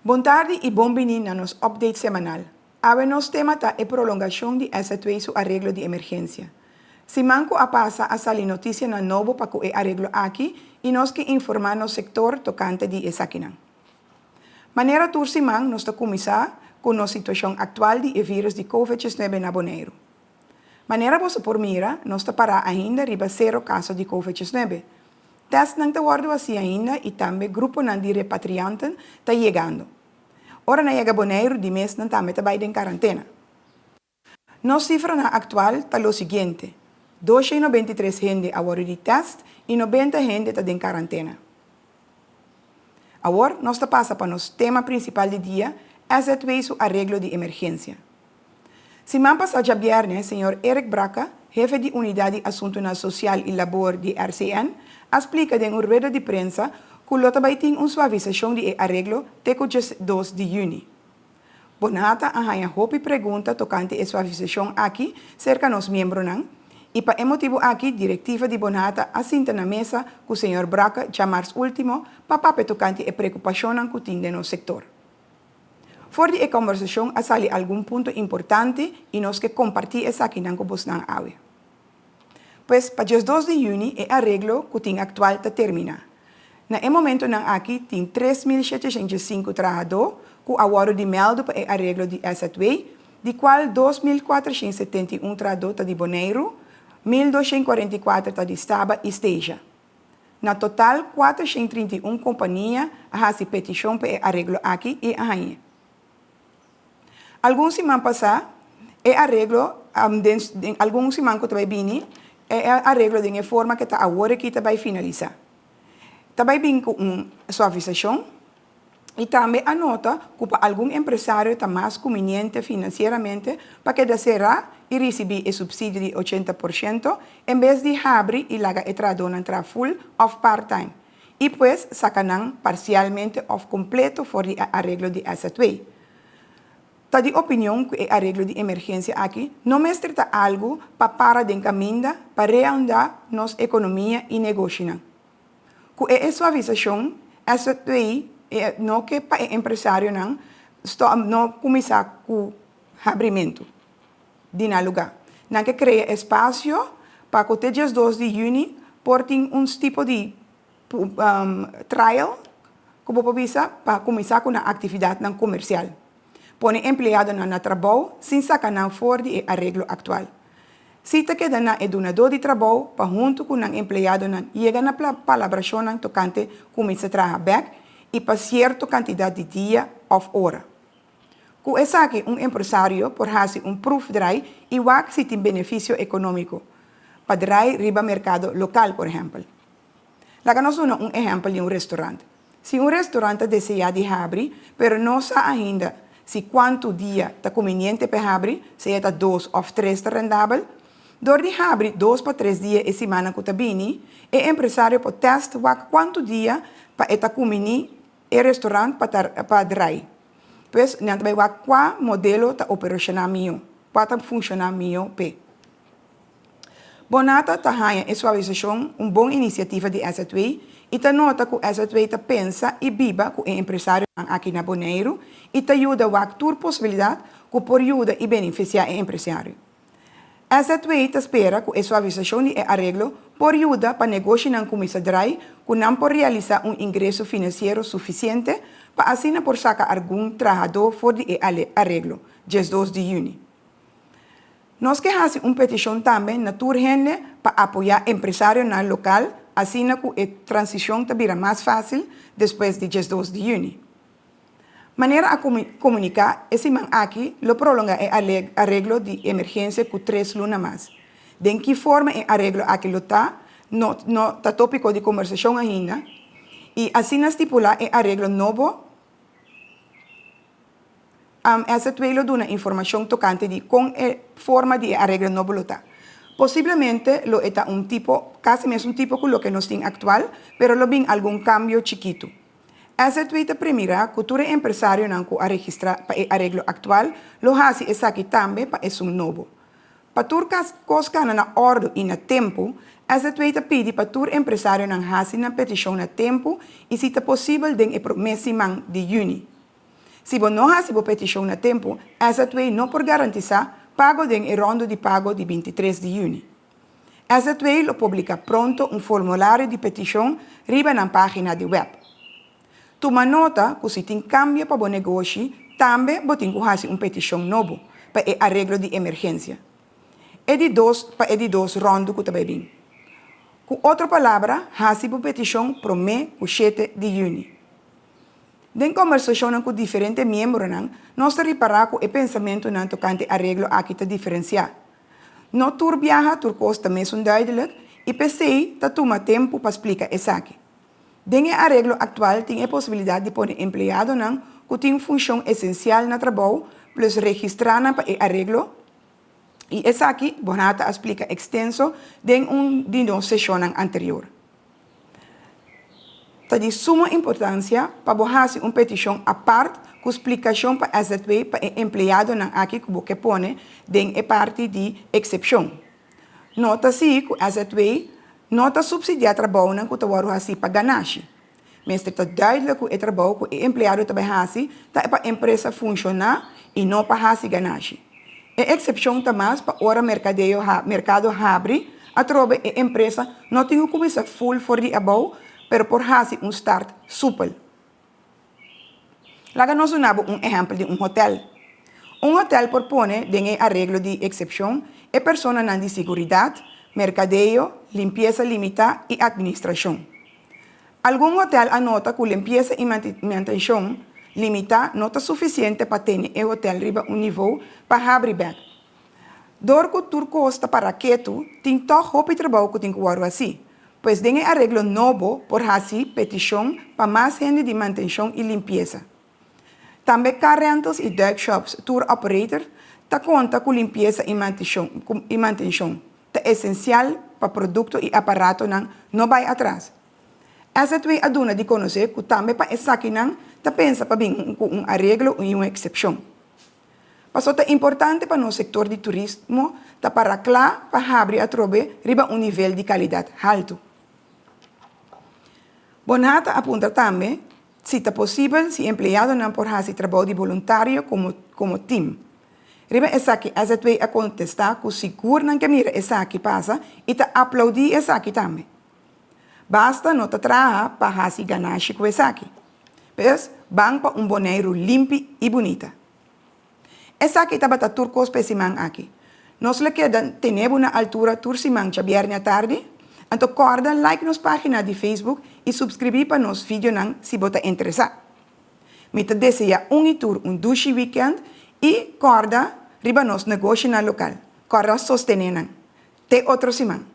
Bon tardi i bon bini na nos update semanal. Awe nos tema ta e prolongashon di SZW su areglo di emergensia. Siman ku a pasa a sali notisianan nobo pa ku e areglo aki i nos ke informá nos sektor tokante di esakinan. Manera tur siman nos ta kuminsá ku nos situashon aktual di e vírus di Covid 19 na Boneiru. Manera boso por mira, nos ta pará ainda riba sero kaso di Covid 19. Tèstnan ta wòrdu hasí ainda i tambe gruponan di repatrianten ta yegando. Ora nan yega Boneiru di mes nan tambe ta bai den karantena. Nos sifranan aktual ta lo siguiente, 293 hende a wòrdu di tèst i 90 hende ta den karantena. Awor nos ta pasa pa nos tema prinsipal di dia, SZW su areglo di emergensia. Siman pasá djabièrnè, señor Eric Bracca, hefe di Unidat di Asuntunan Sosial i Labor di RCN, a splika den un rueda di prensa ku lo ta bai tin un suavisashon di e areglo te ku 12 di yüni. Bonhata a haña hopi pregunta tokante e suavisashon aki serka nos miembronan i pa e motibu aki direktiva di Bonhata a sinta na mesa ku señor Bracca djamars último pa papia tokante e preokupashonnan ku tin den nos sektor. For di e kòmbersashon a sali algun punto importante i nos ke kompartí esakinan ku bosnan awe. Pues, pa 12 di yüni e areglo ku tin aktual ta terminá. Na e momentonan aki tin 3705 trahadó ku a wòrdu di mèldu pa e areglo di SZW, di kual 2471 trahadó ta di Boneiru, 1244 ta di Saba i Stasia. Na total 431 kompania a hasi petishon pa e areglo aki i a hañ'é. Algun siman pasá e areglo den den algun siman ku ta bai bini e areglo den e forma ku ta awor aki ta bai finalisá. Ta bai bin ku un suavisashon i tambe a nota ku pa algun empresario ta mas kuminiente finansieramente pa keda será i risibí e supsidio di 80% en bes di habri i laga e trahadónan traha full òf part-time i pues saka nan parsialmente òf kompleto for di e areglo di SZW. Ta di opinion ku e areglo di emergensia aki no mester ta algu pa para den kaminda pa reaundá nos ekonomia i negoshinan. Ku e suavisashon, SZW no ke pa e empresarionan stòp no kuminsá ku habrimentu di nan lugá. Nan ke krea espasio pa ku te 12 di yüni por tin un tipo di trial ku bo por bisa pa kuminsá ku nan aktividatnan komersial. Pone empleadonan na trabou sin saka nan for di e areglo aktual. Si ta keda na e dunadó di trabou pa huntu ku nan empleadonan yega na palabrashonnan tokante kuminsá traha bèk i pa sierto kantidat di dia òf ora. Ku esaki un empresario por hasi un proefdraai i wak si tin benefisio ekonómiko pa drai riba merkado lokal, por ehèmpel. Laga nos duna un ehèmpel di un restorant. Si un restorant ta deseá di habri, pero no sa ainda si kuantu dia ta kuminiente p'e habri, sea ta dos òf tres ta rendabel, dor di habri 2 pa 3 dia e simannan ku ta bini, e empresario por tèst wak kuantu dia pa e ta kuminí e restorant pa ta pa drai. Pues nan ta bai wak kua modelo ta operashoná mihó, kua ta funshoná mihó p'e. Bonhata ta haña e suavisashon un bon inisiativa di SZW i ta nota ku SZW ta pensa i biba ku e empresarionan aki na Boneiru i ta yuda wak tur posibilidat ku por yuda i benefisiá e empresario. SZW ta spera ku e suavisashon di e areglo por yuda pa negoshinan kuminsá drai ku nan por realisá un ingreso finansiero sufisiente pa asina por saka algun trahadó for di e areglo, 12 di yüni. Nos ke hasi un petishon tambe na tur hende pa apoyá empresarionan lokal asina ku e transishon ta bira mas fásil despues di 12 di yüni. Manera a komuniká, e siman aki lo prolongá e areglo di emergensia ku 3 luna mas. Den ki forma e areglo aki lo ta, no no ta tópiko di kombersashon ainda i asina stipulá e areglo nobo. SZW lo duna informashon tokante di kon e forma di e areglo nobo lo ta. Posiblemente lo e ta un tipo, kasi mesun tipo ku loke nos tin aktual, pero lo bin algun kambio chikitu. SZW ta premirá ku tur e empresarionan ku a registrá pa e areglo aktual lo hasi esaki tambe pa esun nobo. Pa tur kos kana na òrdu i na tempu, SZW ta pidi pa tur empresarionan hasi nan petishon na tempu i si ta posibel den e promé siman di yüni. Si bo no hasi bo petishon na tempu, SZW no por garantisá pago den e ròndu di pago di 23 di yüni. SZW lo publiká pronto un formulario di petishon riba nan página di wèp. Tuma nota ku si tin kambio pa bo negoshi, tambe bo tin ku hasi un petishon nobo pa e areglo di emergensia. E di dos pa e di dos ròndu ku ta bai bin. Ku otro palabra, hasi bo petishon promé ku 7 di yüni. Den kombersashonnan ku diferente miembronan, nos ta ripará ku e pensamentunan tokante areglo aki ta diferensiá. No tur biaha tur kos ta mesun duidelijk i p'esei ta tuma tempu pa splika esaki. Den e areglo aktual tin e posibilidat di pone empleadonan ku tin funshon esensial na trabou plus registrá nan pa e areglo i esaki Bonhata a splika ekstenso den un di nos seshonnan anterior. Ta di suma importansia pa bo hasi un petishon apart ku splikashon pa SZW pa e empleadonan aki ku bo ke pone den e parti di eksepshon. Nota si ku SZW no ta supsidiá trabounan ku ta wòrdu hasí pa ganashi. Mester ta duidelijk ku e trabou ku e empleado ta bai hasi ta pa empresa funshoná i no pa hasi ganashi. E eksepshon ta mas pa ora merkadeo merkado habri atrobe e empresa no tin ku kuminsá ful for di abou pero por hasi un start supel. Laga nos duna bo un ehèmpel di un hotèl. Un hotèl por pone den e areglo di eksepshon e personanan di siguridat, merkadeo, limpiesa limitá i atministrashon. Algun hotèl a nota ku limpiesa i mantenshon limitá no ta sufisiente pa tene e hotèl riba un nivou pa habri bèk. Dor ku tur kos ta para ketu, tin tòg hopi trabou ku tin ku wòrdu hasí. Pues den e areglo nobo por hasi petishon pa mas hende di mantenshon i limpiesa. Tambe car rentals i duikshops, tour operator, ta konta ku limpiesa i mantenshon ta esensial pa produkto i aparatonan no bai atras. SZW a duna di konosé ku tambe pa esakinan ta pensa pa bin ku un areglo i un eksepshon. Paso ta importante pa nos sektor di turismo ta para kla pa habri atrobe riba un nivel di kalidat haltu. Bonhata a puntra tambe si ta posibel si empleadonan por hasi trabou di boluntario komo komo tim. Riba esaki SZW a kontestá ku sigur nan ke mira esaki pasa i ta aploudí esaki tambe. Basta no ta traha pa hasi ganashi ku esaki. Pues, ban pa un Boneiru limpi i bunita. Esaki tabata tur kos pa e siman aki. Nos lo keda tene bo na altura tur siman djabièrnè atardi. Anto kòrda like nos página di Facebook i supskribí pa nos videonan si bo ta interesá. Mi ta deseá un i tur un dushi wikènt i kòrda riba nos negoshinan lokal. Kòrda sostené nan. Te otro siman.